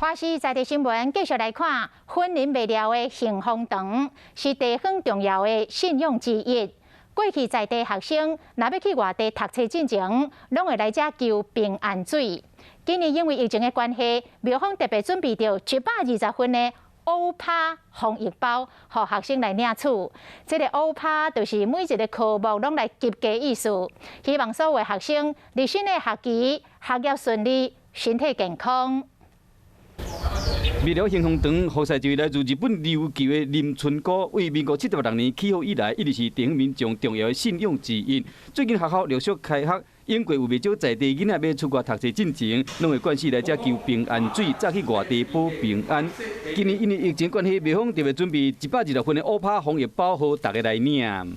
華視在地新聞繼續來看，雲林麥寮的行風堂是地方重要的信仰之一。過去在地學生若欲去外地讀冊進前，攏會來遮求平安水。今年因為疫情的關係，廟方特別準備著120份的烏拍防疫包，予學生來領取。這个烏拍就是每一个科目攏來及格意思，希望所有學生佇新的學期學業順利，身體健康。麥寮行風堂，予勢就來自日本琉球的林春姑，為民國76年起好以來，一直是地方民眾重要的信仰之一。最近學校陸續開學，英國有袂少在地囡仔欲出外讀冊進前，攏會慣勢來遮求平安水，再去外地保平安。今年因為疫情關係，廟方特別準備126份的烏拍防疫包，予大家來領。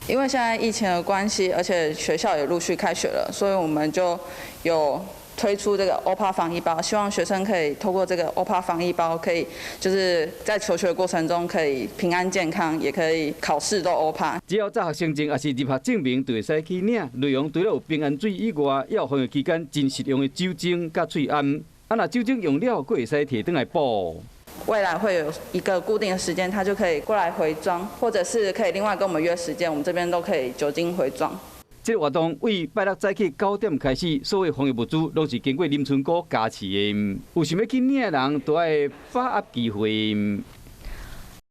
因為現在疫情的關係，而且學校也陸續開學了，所以我們就有推出這個歐帕防疫包，希望學生可以透過這個歐帕防疫包，可以就是在求學過程中可以平安健康，也可以考試都歐帕。只要紮學生證，抑是入學證明，就會使去領。內容除了有平安水以外，也有防疫期間真實用的酒精佮喙罨。啊，若酒精用了，閣會使提轉來補。未來會有一個固定的時間，他就可以過來回裝，或者是可以另外跟我們約時間，我們這邊都可以酒精回裝。這个活動為拜六早起9點開始，所有防疫物資攏是經過林春姑加持的。有想欲去領的人，都愛把握機會。